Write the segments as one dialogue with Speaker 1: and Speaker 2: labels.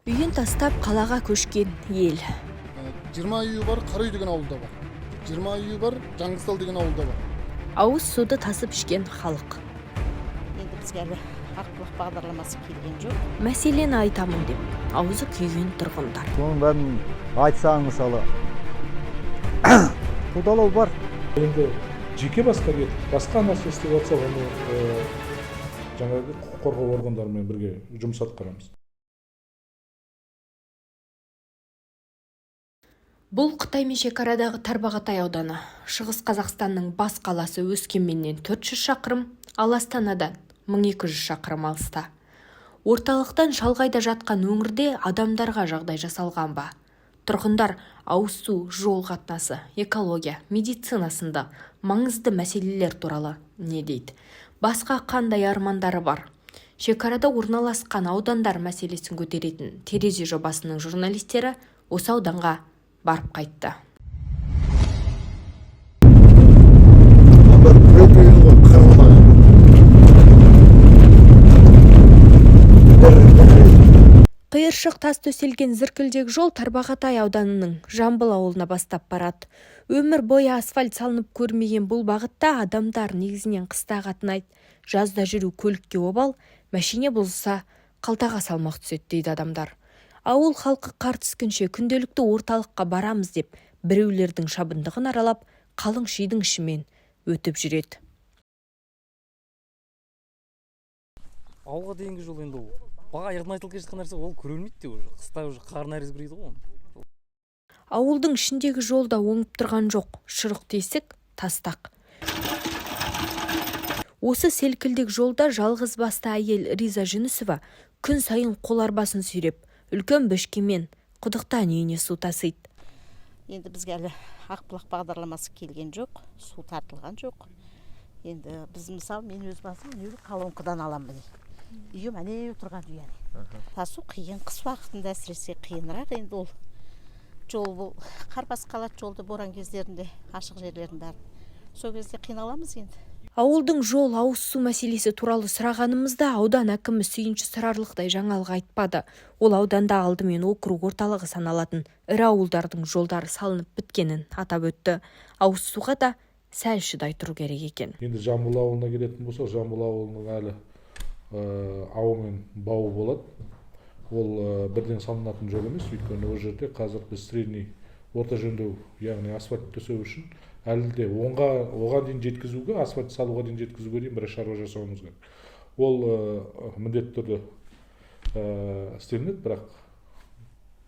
Speaker 1: Үйін тастап қалаға көшкен ел.
Speaker 2: 20 үйі бар Қараүй деген ауылда бар. 20 үйі бар Жаңғызтал деген ауылда бар.
Speaker 1: Ауыз суды тасып ішкен халық.
Speaker 3: Енді бізге әлі Ақбұлақ бағдарламасы келген жоқ.
Speaker 1: Мәселені айтамын деп аузы күйген тұрғындар.
Speaker 4: Соның бәрін айтсаң, мысалы, қудалау бар.
Speaker 5: Енді жеке басқа кетіп, басқа нәрсе істеп жатса, оны жаңағы құқық қорғау органдарымен бірге жұмыс атқарамыз.
Speaker 1: Бұл Қытаймен шекарадағы Тарбағатай ауданы. Шығыс Қазақстанның бас қаласы Өскеменнен 400 шақырым, ал Астанадан 1200 шақырым алыста. Орталықтан шалғайда жатқан өңірде адамдарға жағдай жасалған ба? Тұрғындар ауыз су, жол қатынасы, экология, медицина сынды маңызды мәселелер туралы не дейді? Басқа қандай армандары бар? Шекарада орналасқан аудандар мәселесін көтеретін Терезе жобасының журналистері осы ауданға барып қайтты.
Speaker 4: Бір біреу ғой қырылмаған.
Speaker 1: Қиыршық тас төселген зіркілдек жол Тарбағатай ауданының Жамбыл ауылына бастап барады. Өмір бойы асфальт салынып көрмеген бұл бағытта адамдар негізінен қыста қатынайды. Жазда жүру көлікке обал, мәшине бұзылса, қалтаға салмақ түседі дейді адамдар. Ауыл халқы қар түскенше күнделікті орталыққа барамыз деп біреулердің шабындығын аралап, қалың шидің ішімен өтіп жүреді.
Speaker 6: Ауылға дейінгі жол енді ол баға айтылып келе жатқан нәрсе, ол көрілмейді де уже. Қыста уже қар нәріз кіреді ғой оны.
Speaker 1: Ауылдың ішіндегі жол да оңып тұрған жоқ. Шұрық тесік, тастақ. Осы селкілдек жолда жалғыз басты әйел Риза Жүнісова күн сайын қол арбасын сүйреп, үлкен бөшкемен құдықтан үйіне су тасиды.
Speaker 3: Енді бізге әлі Ақбұлақ бағдарламасы келген жоқ, су тартылған жоқ. Енді біз, мысалы, мен өз басым міне колонкадан аламын, міне. Үйім әне тұрған үй әне. Тасу қиын, қыс уақытында әсіресе қиынырақ. Енді ол жол бұл қар басып қалады жолды боран кездерінде, ашық жерлердің бәрін. Сол кезде қиналамыз енді.
Speaker 1: Ауылдың жол, ауыз су мәселесі туралы сұрағанымызда аудан әкімі сүйінші сұрарлықтай жаңалық айтпады. Ол ауданда алдымен округ орталығы саналатын ірі ауылдардың жолдары салынып біткенін атап өтті. Ауыз суға да сәл шыдай тұру керек екен.
Speaker 5: Енді Жамбыл ауылына келетін болсақ, Жамбыл ауылының әлі ауы мен бауы болады. Ол бірден салынатын жол емес, өйткені ол жерде қазір біз средний орта жөндеу, яғни асфальт төсеу үшін әлі де оған дейін жеткізуге, асфальт салуға дейін жеткізуге дейін біраз шаруа жасауымыз керек. Ол міндетті түрде істелінеді, бірақ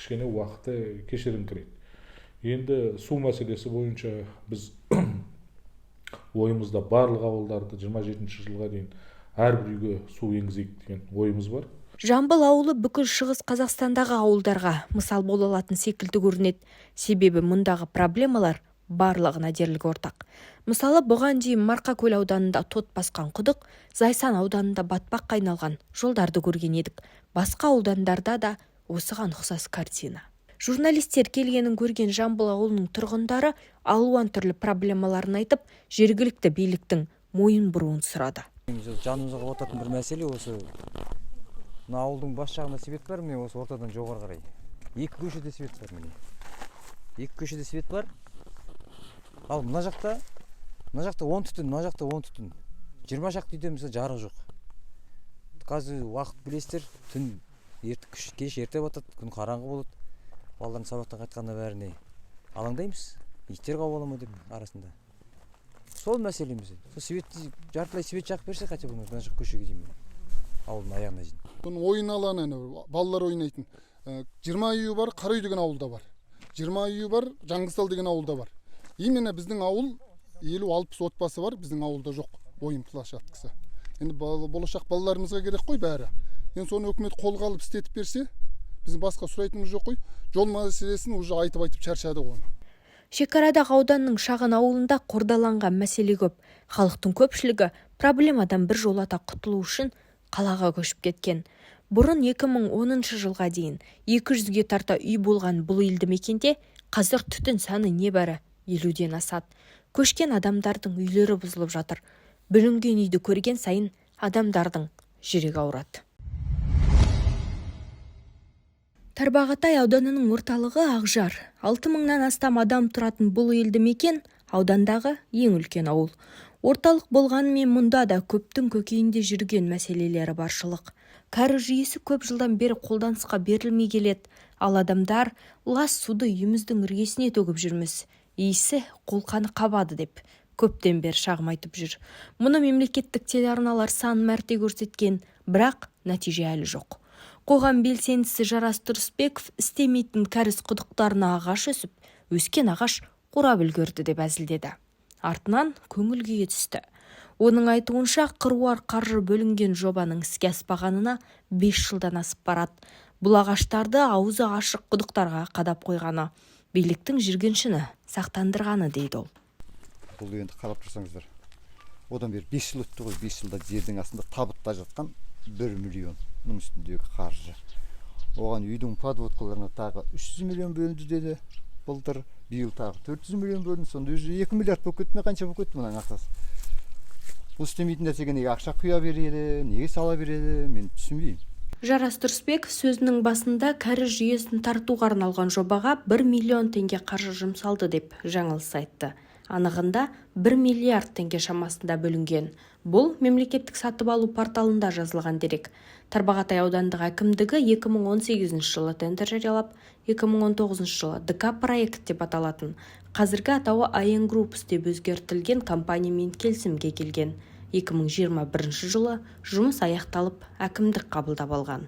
Speaker 5: кішкене уақыты кешіріңкірейді. Енді су мәселесі бойынша біз ойымызда барлық ауылдарды 27 жылға дейін әрбір үйге су енгізейік деген ойымыз бар.
Speaker 1: Жамбыл ауылы бүкіл Шығыс Қазақстандағы ауылдарға мысал бола алатын секілді көрінеді. Себебі мұндағы проблемалар барлығына дерлік ортақ. Мысалы, бұған дейін Марқакөл ауданында тот басқан құдық, Зайсан ауданында батпаққа айналған жолдарды көрген едік. Басқа аудандарда да осыған ұқсас картина. Журналистер келгенін көрген Жамбыл ауылының тұрғындары алуан түрлі проблемаларын айтып, жергілікті биліктің мойын бұруын сұрады.
Speaker 7: Жанымызға бататын бір мәселе осы. Мына ауылдың бас жағында свет бар, міне осы ортадан жоғары қарай. Екі көшеде свет бар, міне. Екі көшеде свет бар. Ал мына жақта 10 түтін, мына жақта 10 түтін. 20 шақты үйде мысалы жарық жоқ. Қазір уақыт білесіздер, түн ерте, кеш ерте батады, күн қараңғы болады. Балалардың сабақтан қайтқанда бәріне алаңдаймыз, иттер қауып ала ма деп арасында. Сол мәселеміз. Сол светті, жартылай свет жағып берсе, хотя бы мына жақ көшеге дейін, ауылдың аяғына дейін.
Speaker 2: Бұның ойын алаңы әне, балалар ойнайтын. 20 үйі бар Қараүй деген ауылда бар. 20 үйі бар Жаңғызтал деген ауылда бар. Именно біздің ауыл 50-60 отбасы бар, біздің ауылда жоқ ойын площадкасы. Енді болашақ балаларымызға керек қой бәрі. Енді соны үкімет қолға алып істетіп берсе, біздің басқа сұрайтынымыз жоқ қой. Жол мәселесін уже айтып-айтып шаршадық оны.
Speaker 1: Шекарадағы ауданның шағын ауылында қордаланған мәселе көп. Халықтың көпшілігі проблемадан бір жолата құтылу үшін қалаға көшіп кеткен. Бұрын 2010 жылға дейін 200-ге тарта үй болған бұл елді мекенде қазір түтін саны небәрі 50-ден асады. Көшкен адамдардың үйлері бұзылып жатыр. Бүлінген үйді көрген сайын адамдардың жүрегі ауырады. Тарбағатай ауданының орталығы Ақжар. 6000-нан астам адам тұратын бұл елді мекен аудандағы ең үлкен ауыл. Орталық болғанымен мұнда да көптің көкейінде жүрген мәселелері баршылық. Кәріз жүйесі көп жылдан бері қолданысқа берілмей келеді. Ал адамдар лас суды үйіміздің іргесіне төгіп жүрміз. Иісі қолқаны қабады деп көптен бері шағым айтып жүр. Мұны мемлекеттік телеарналар сан мәрте көрсеткен, бірақ нәтиже әлі жоқ. Қоғам белсендісі Жарас Тұрысбеков істемейтін кәріз құдықтарына ағаш өсіп, өскен ағаш қурап үлгерді деп әзілдеді. Артынан көңіл күйі түсті. Оның айтуынша, қыруар қаржы бөлінген жобаның іске аспағанына 5 жылдан асып барады. Бұл ағаштарды аузы ашық құдықтарға қадап қойғаны, биліктің жүргіншіні сақтандырғаны дейді ол.
Speaker 4: Бұл енді қарап тұрсаңыздар, одан бері 5 жыл өтті ғой. 5 жылда жердің астында табытта жатқан 1 миллионның үстіндегі қаржы. Оған үйдің подводкаларына тағы 300 миллион бөлінді деді былтыр, биыл тағы 400 миллион бөлінді. Сонда уже 2 миллиард болып кетті ме, қанша болып кетті мынаның ақшасы? Бұл істемейтін нәрсеге неге ақша құя береді, неге сала береді, мен түсінбеймін.
Speaker 1: Жарас Тұрысбеков сөзінің басында кәріз жүйесін тартуға арналған жобаға 1 миллион теңге қаржы жұмсалды деп жаңылыс айтты. Анығында 1 миллиард теңге шамасында бөлінген. Бұл мемлекеттік сатып алу порталында жазылған дерек. Тарбағатай аудандық әкімдігі 2018 жылы тендер жариялап, 2019 жылы ДК проект деп аталатын, қазіргі атауы АН Группс деп өзгертілген компаниямен келісімге келген. 2021 жылы жұмыс аяқталып, әкімдік қабылдап алған.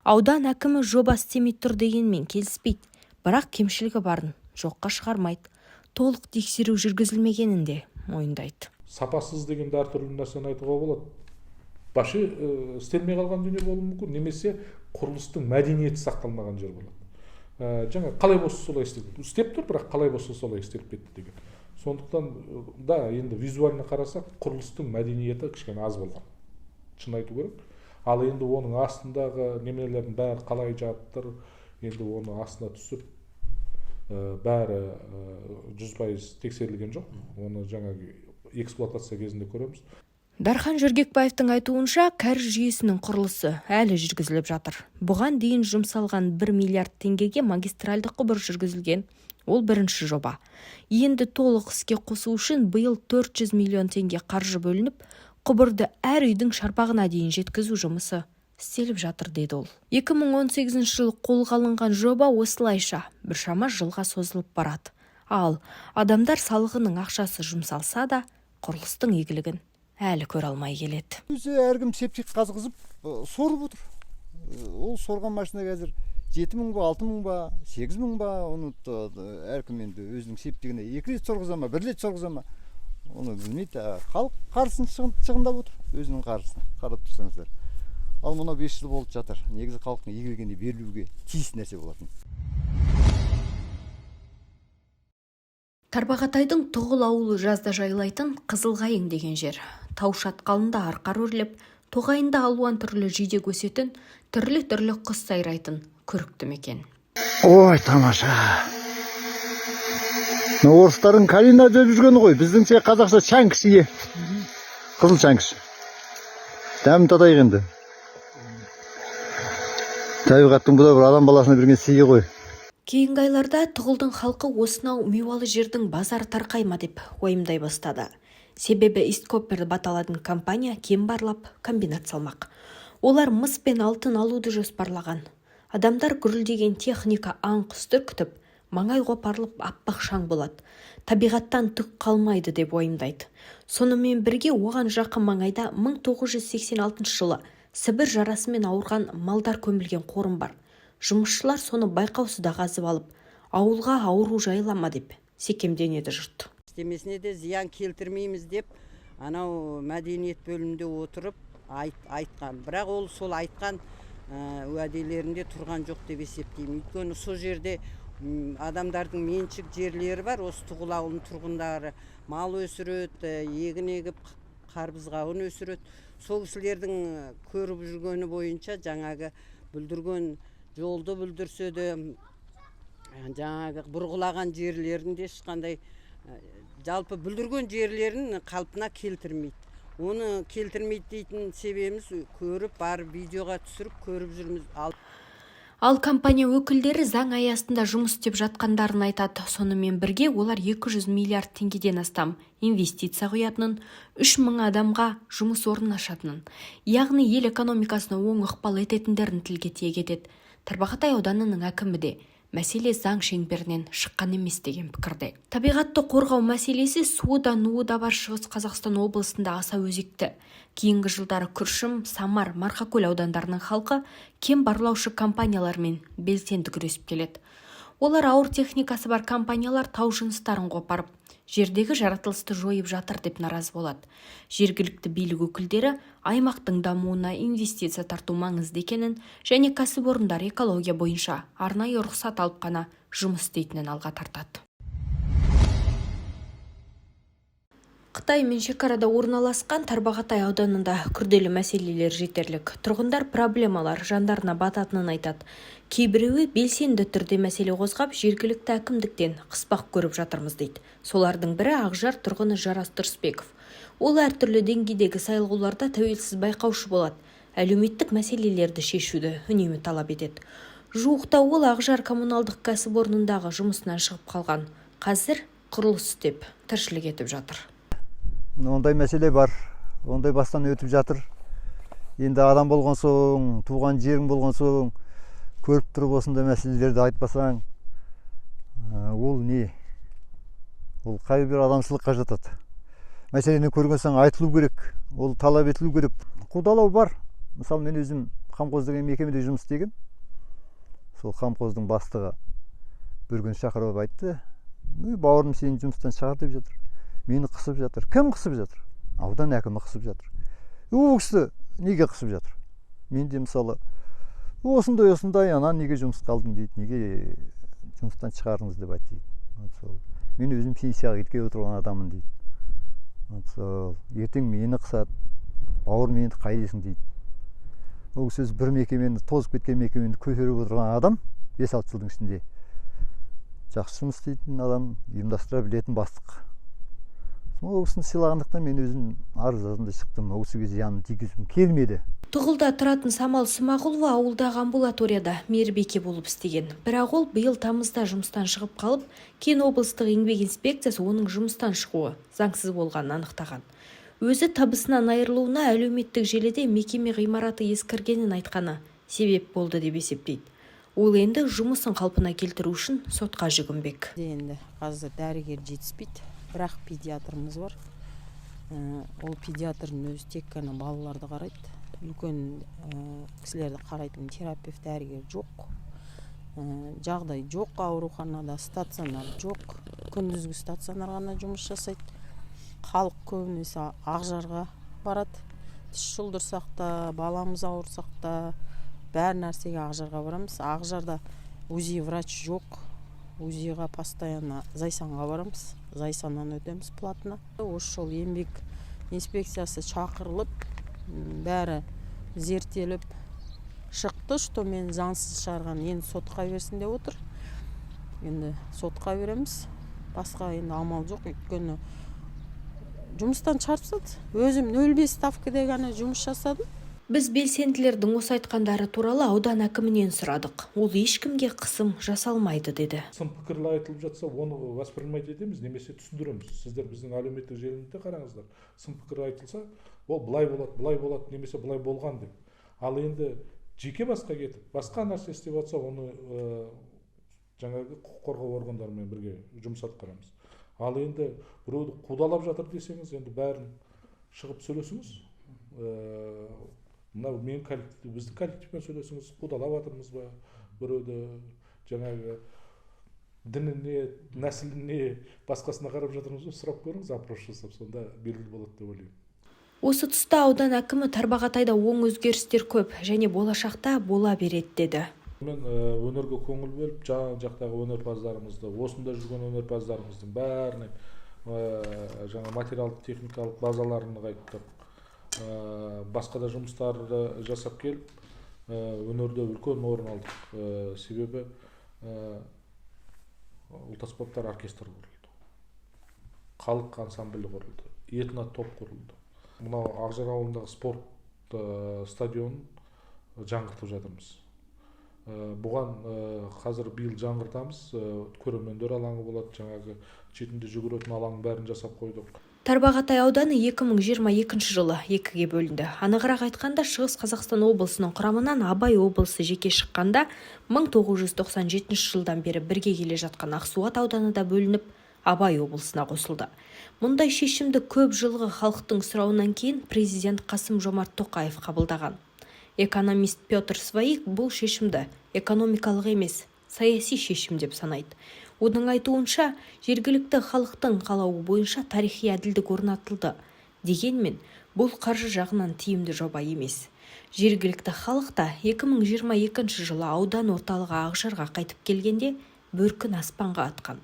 Speaker 1: Аудан әкімі жоба істемей тұр дегенмен келіспейді, бірақ кемшілігі барын жоққа шығармайды. Толық тексеру жүргізілмегенін де мойындайды.
Speaker 5: Сапасыз дегенде әртүрлі нәрсені айтуға болады. Вообще істелмей қалған дүние болуы мүмкін, немесе құрылыстың мәдениеті сақталмаған жер болады. Жаңа қалай болса солай істеп, істеп тұр, бірақ қалай болса солай істеліп кетті деген. Сондықтан да енді визуально қарасақ, құрылыстың мәдениеті кішкене аз болған. Шын айту керек. Ал енді оның астындағы неменелердің бәрі қалай жатыр, енді оны астына түсіп, бәрі 100% тексерілген жоқ. Оны жаңа эксплуатация кезінде көреміз.
Speaker 1: Дархан Жөргекбаевтың айтуынша, кәріз жүйесінің құрылысы әлі жүргізіліп жатыр. Бұған дейін жұмсалған 1 миллиард теңгеге магистральды құбыр жүргізілген. Ол бірінші жоба. Енді толық іске қосу үшін биыл 400 миллион теңге қаржы бөлініп, құбырды әр үйдің шарбағына дейін жеткізу жұмысы істеліп жатыр деді ол. 2018 жылы қолға алынған жоба осылайша біршама жылға созылып барады. Ал адамдар салығының ақшасы жұмсалса да, құрылыстың игілігін әлі көре алмай келеді.
Speaker 4: Өзі әркім септик қазғызып сорып отыр. Ол сорған машина қазір 7 мың ба, 6 мың ба, 8 мың ба, оны әркім енді өзінің септигіне 2 рет сорғыза ма, 1 рет сорғыза ма, оны білмейді. Халық қаржысын шығындап отыр, өзінің қаржысын, қарап тұрсаңыздар. Ал мынау 5 жыл болып жатыр. Негізі халықтың игілігіне берілуге тиіс нәрсе болатын.
Speaker 1: Тарбағатайдың Тұғыл ауылы жазда жайлайтын Қызылқайың деген жер. Тау шатқалында арқар өрлеп, тоғайында алуан түрлі жидек өсетін, түрлі-түрлі құс сайрайтын көрікті мекен.
Speaker 4: Ой, тамаша. Орыстардың калина деп жүргені ғой, біздіңше қазақша шәңкіші. Қызыл шәңкіш. Дәмін татайық енді. Табиғаттың бұл да бір адам баласына берген сыйы ғой.
Speaker 1: Кейінгі айларда Тұғылдың халқы осынау миуалы жердің базары тарқай ма деп уайымдай бастады. Себебі Исткоппер деп аталатын компания кен барлап, комбинат салмақ. Олар мыс пен алтын алуды жоспарлаған. Адамдар гүрілдеген техника аң-құсты күтіп, маңай қопарылып аппақ шаң болады. Табиғаттан түк қалмайды деп уайымдайды. Сонымен бірге оған жақын маңайда 1986 жылы Сібір жарасымен ауырған малдар көмілген қорым бар. Жұмысшылар соны байқаусызда қазып алып, ауылға ауру жайыла ма деп секемденеді жұрт.
Speaker 8: Істемесіне де зиян келтірмейміз деп анау мәдениет бөлімінде отырып айтқан. Бірақ ол сол айтқан уәделерінде тұрған жоқ деп есептеймін. Өйткені сол жерде адамдардың меншік жерлері бар. Осы Тұғыл ауылының тұрғындары мал өсіреді, егін егіп, қарбыз қауын өсіреді. Сол кісілердің көріп жүргені бойынша жаңағы бүлдірген жолды бүлдірсе де, жаңағы бұрғылаған жерлерін де ешқандай, жалпы бүлдірген жерлерін қалпына келтірмейді. Оны келтірмейді дейтін себебіміз көріп, барып видеоға түсіріп көріп жүрміз. Ал
Speaker 1: Ал компания өкілдері заң аясында жұмыс істеп жатқандарын айтады. Сонымен бірге олар 200 миллиард теңгеден астам инвестиция құятынын, 3000 адамға жұмыс орнын ашатынын, яғни ел экономикасына оң ықпал ететіндерін тілге тиек етеді. Тарбағатай ауданының әкімі де мәселе заң шеңберінен шыққан емес деген пікірде. Табиғатты қорғау мәселесі суы да нуы да бар Шығыс Қазақстан облысында аса өзекті. Кейінгі жылдары Күршім, Самар, Марқакөл аудандарының халқы кен барлаушы компаниялармен белсенді күресіп келеді. Олар ауыр техникасы бар компаниялар тау жыныстарын қопарып, жердегі жаратылысты жойып жатыр деп наразы болады. Жергілікті билік өкілдері аймақтың дамуына инвестиция тарту маңызды екенін және кәсіпорындар экология бойынша арнайы рұқсат алып қана жұмыс істейтінін алға тартады. Қытаймен шекарада орналасқан Тарбағатай ауданында күрделі мәселелер жетерлік. Тұрғындар проблемалар жандарына бататынын айтады. Кейбіреуі белсенді түрде мәселе қозғап, жергілікті әкімдіктен қыспақ көріп жатырмыз дейді. Солардың бірі Ақжар тұрғыны Жарас Тұрысбеков. Ол әртүрлі деңгейдегі сайлауларда тәуелсіз байқаушы болады. Әлеуметтік мәселелерді шешуді үнемі талап етеді. Жуықта ол Ақжар коммуналдық кәсіпорнындағы жұмысынан шығып қалған. Қазір құрылыс істеп, тіршілік етіп жатыр.
Speaker 4: Ондай мәселе бар, ондай бастан өтіп жатыр. Енді адам болған соң, туған жерің болған соң, көріп тұрып осындай мәселелерді айтпасаң, ол не? Ол қай бір адамшылыққа жатады. Мәселені көрген соң айтылу керек, ол талап етілу керек. Қудалау бар. Мысалы, мен өзім Қамқоз деген мекемеде жұмыс істегем. Сол Қамқоздың бастығы бір күн шақырып айтты: бауырым, сені жұмыстан шығар деп жатыр. Мені қысып жатыр. Кім қысып жатыр? Аудан әкімі қысып жатыр. Ол кісі неге қысып жатыр? Мен де мысалы осындай осындай, ана неге жұмысқа алдың дейді, неге жұмыстан шығардыңыз деп айтты дейді. Сол. Мен өзім пенсияға кеткелі отырған адаммын дейді. Сол. Ертең мені қысады. Бауырым, енді қайдесің дейді. Ол кісі бір мекемені, тозып кеткен мекемені көтеріп отырған адам, 5-6 жылдың ішінде жақсы жұмыс істейтін адам, ұйымдастыра білетін бастық. Ол кісіні сыйлағандықтан мен өзім арыз жаздым да шықтым. Ол кісіге зиянын тигізгім келмеді.
Speaker 1: Тұғылда тұратын Самал Смағұлова ауылдағы амбулаторияда мейірбике болып істеген. Бірақ ол биыл тамызда жұмыстан шығып қалып, кейін облыстық еңбек инспекциясы оның жұмыстан шығуы заңсыз болғанын анықтаған. Өзі табысынан айырылуына әлеуметтік желіде мекеме ғимараты ескіргенін айтқаны себеп болды деп есептейді. Ол енді жұмысын қалпына келтіру үшін сотқа жүгінбек.
Speaker 9: Енді қазір дәрігер жетіспейді. Бірақ педиатрымыз бар. Ол педиатрдың өзі тек қана балаларды қарайды. Үлкен кісілерді қарайтын терапевт дәрігер жоқ. Жағдай жоқ ауруханада, стационар жоқ. Күндізгі стационар ғана жұмыс жасайды. Халық көбінесе Ақжарға барады. Тіс жұлдырсақ та, баламыз ауырсақ та, бәр нәрсеге Ақжарға барамыз. Ақжарда УЗИ врач жоқ. УЗИға постоянно Зайсанға барамыз. Зайсаннан өтеміз платно. Осы жол еңбек инспекциясы шақырылып, бәрі зерттеліп шықты, что мен заңсыз шығарған, енді сотқа берсін деп отыр. Енді сотқа береміз. Басқа енді амал жоқ, өйткені жұмыстан шығарып тастады. Өзім 0,5 ставкада ғана жұмыс жасадым.
Speaker 1: Біз белсенділердің осы айтқандары туралы аудан әкімінен сұрадық. Ол ешкімге қысым жасалмайды деді.
Speaker 5: Сын пікірлер айтылып жатса, оны воспринимать етеміз немесе түсіндіреміз. Сіздер біздің әлеуметтік желіні қараңыздар. Сын пікір айтылса, ол былай болады, былай болады немесе былай болған деп. Ал енді жеке басқа кетіп, басқа нәрсе істеп жатса, оны жаңағы құқық қорғау органдарымен бірге жұмыс атқарамыз. Ал енді біреуді қудалап жатыр десеңіз, енді бәрін шығып сөйлесіңіз. Мына мен коллектив, біздің коллективпен сөйлесіңіз, қудалап жатырмыз ба біреуді, жаңағы дініне, нәсіліне, басқасына қарап жатырмыз ба, сұрап көріңіз, опрос жасап, сонда белгілі болады деп ойлаймын.
Speaker 1: Осы тұста аудан әкімі Тарбағатайда оң өзгерістер көп және болашақта бола береді деді.
Speaker 5: Мен өнерге көңіл бөліп, жан жақтағы өнерпаздарымызды, осында жүрген өнерпаздарымыздың бәріне жаңа материалдық техникалық базаларын нығайттық. Басқа да жұмыстарды жасап келіп, өнерде үлкен орын алдық. Себебі ұлт аспаптар оркестрі құрылды, халық ансамблі құрылды, этно топ құрылды. Мынау Ақжар ауылындағы спорт стадионын жаңғыртып жатырмыз. Бұған қазір биыл жаңғыртамыз, көрермендер алаңы болады, жаңағы шетінде жүгіретін алаңның бәрін жасап қойдық.
Speaker 1: Тарбағатай ауданы 2022 жылы екіге бөлінді. Анығырақ айтқанда, Шығыс Қазақстан облысының құрамынан Абай облысы жеке шыққанда, 1997 жылдан бері бірге келе жатқан Ақсуат ауданы да бөлініп, Абай облысына қосылды. Мұндай шешімді көп жылғы халықтың сұрауынан кейін президент Қасым Жомарт Тоқаев қабылдаған. Экономист Петр Своик бұл шешімді экономикалық емес, саяси шешім деп санайды. Оның айтуынша, жергілікті халықтың қалауы бойынша тарихи әділдік орнатылды. Дегенмен, бұл қаржы жағынан тиімді жоба емес. Жергілікті халық та 2022 жылы аудан орталығы Ақжарға қайтып келгенде бөркін аспанға атқан.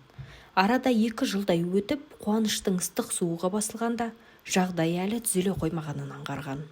Speaker 1: Арада 2 жылдай өтіп, қуаныштың ыстық суығы басылғанда, жағдай әлі түзеле қоймағанын аңғарған.